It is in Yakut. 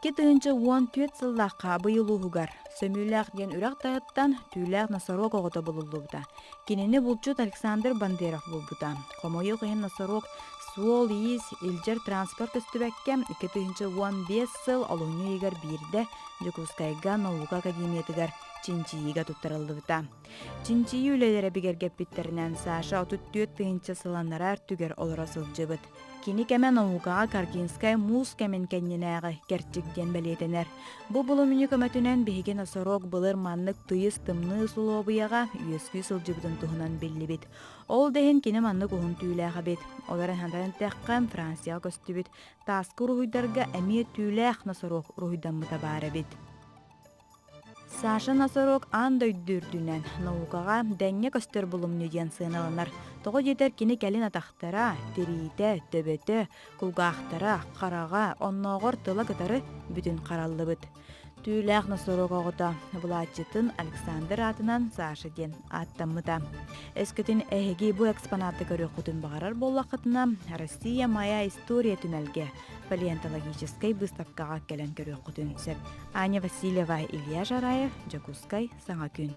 2014 сыллаахха Абый улууһугар Сөмүүлээх диэн үрэх таһыттан түүлээх носорог оҕото булуллубута. Кинини булчут Александр Бандеров булбута. Хомойуох иһин носорог суол-иис, илдьэр транспорт көстүбэккэ 2015 сыл олунньу ыйыгар биирдэ Дьокуускайга наука академиятыгар чинчийиигэ туттарыллыбыта. Чинчийии үлэлэрэ бигэргэппиттэринэн Саша 34 тыһыынча сыланнара өртүгэр олоро сылдьыбыт. Кини кэмэ наукаҕа Каргинскай муус кэмин кэннинээҕи кэрчик диэн бэлиэтэнэр. Бу булумньу көмөтүнэн биһиги носорог былыр маннык тыйыс тымныы усулуобуйаҕа үөскүү сылдьыбытын туһунан биллибит. Ол да иһин кини маннык уһун түүлээх эбит. Ол эрэн хантан эттэххэ, Францияҕа көстүбүт тааскы уруһуйдарга эмиэ түүлээх носорог уруһуйдаммыта баар эбит. Саша Носорог аан дойду үрдүнэн наукаҕа дэҥҥэ көстөр булумньу диэн сыаналанар. Тоҕо диэтэр кини кэлин атахтара, тириитэ, төбөтө, кулгаахтара, хараҕа, оннооҕор тыла кытары бүтүн хараллыбыт. Түүлээх носорог оҕото былааччытын Александр аатынан Саша диэн ааттаммыта. Өскөтүн эһиги бу экспонаты көрүөххүтүн баҕарар буоллаххытына, Россия моя история түмэлгэ палеонтологическай быыстапкаҕа кэлэн көрүөххүтүн сөп. Аня Васильева, Илья Жараев, Дьокуускай, Саҥа күн.